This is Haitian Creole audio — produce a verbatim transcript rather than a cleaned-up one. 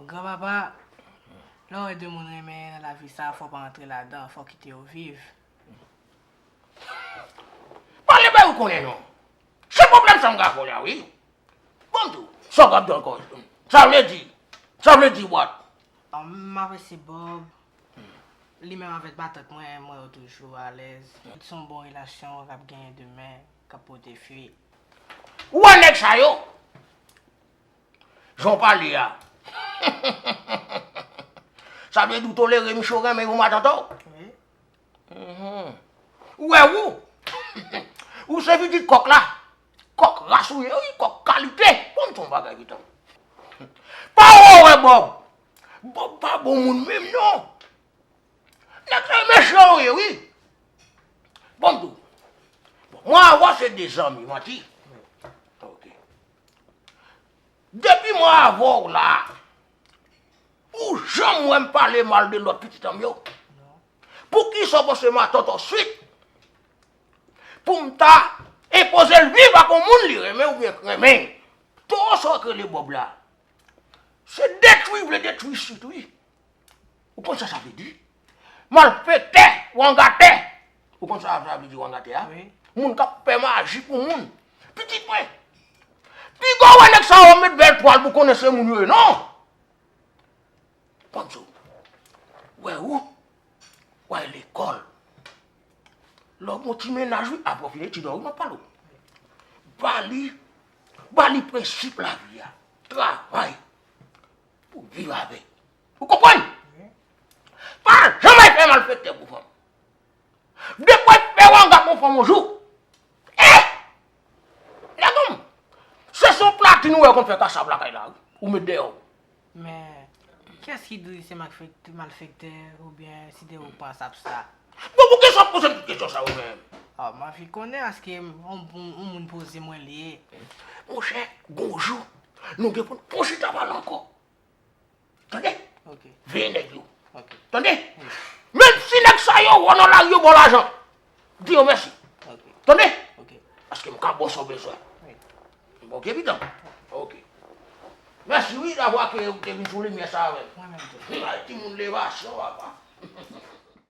Granpapa, lè w wè de moun renmen nan lavi sa, fò w pa antre ladan, fò w kite yo viv. Pale bay ou konnen non. Se pwoblèm sa m ka fè w la wi. Bon m di w, sa w ka ap di ankò? Sa vle di, sa vle di what? Ah, m apresye Bob. Li menm avèk matant mwen, m wè yo toujou alèz. Se yon bon relasyon k ap genyen demen, k ap pote fwi. Ou wè nèg sa yo? Jan w pale a. Sa vle di w tolere misye w renmen yon matant ou? Wi. Mhm. Ou wè ou? Ou se pitit kòk la. Kòk ras ou ye, wi, kòk kalite. Bon, m di w yon bagay, pitit. Pa wè, wè Bob. Bob pa bon moun menm non. Nèg sa yo mechan yo ye, wi. Bon, m di w. Bon, mwen avè w se de zanmi, manti. Ok. Depi mwen avè w la, ou janm wè m pale mal de lòt pitit an m yo? Poukisa w panse m a tòtò swit pou m ta enpoze l viv ak yon moun li renmen oubyen k renmen? Toro sa w k rele Bob la, se detwi l vle detwi swit, wi. Ou konn sa sa vle di? Malfektè, wangatè. Ou konn sa sa vle di wangatè a? Wi. Moun k ap fè maji pou moun. Pitit mwen. Piga w wè nèg sa yo met bèl twal pou konnen se moun yo ye, non. Pancho, wè ou, w al lekòl. Lè w gon ti mennaj wi, apre w fin etid ou, m ap pale w. Ba li, ba li prensip lavi a. Travay pou viv avèk. Ou konprann? Wi. Pa janm al fè malfektè pou fanm. Depi w fè wanga pou fanm yon jou. Eh! Nèg an m, se sou platin ou wè konn fè kasab lakay la, wi. Ou met dèyè w. Men, kiyès ki di se malfek-, malfektè oubyen si te ou k pran sap sa? Bon, poukisa w ap poze m tout kesyon sa yo menm? Ah, m anvi konnen, paske yon, yon, yon moun poze mwen li ye. Monchè, gon jou, nou gen pou n pran chita pale ankò. Tande? Ok. Veye nèg yo. Ok. Tande? Wi. Menm si nèg sa yo wè w nan lari yo ba w lajan, di yo mèsi. Ok. Tande? Ok. Paske m ka ba w sa w bezwen. Wi. Bon, ok, pitit an. Ok. Mèsi, wi, davwa ke ou te vin sou limyè sa avè m. Mwen menm tou. Ay, timoun levasyon, papa.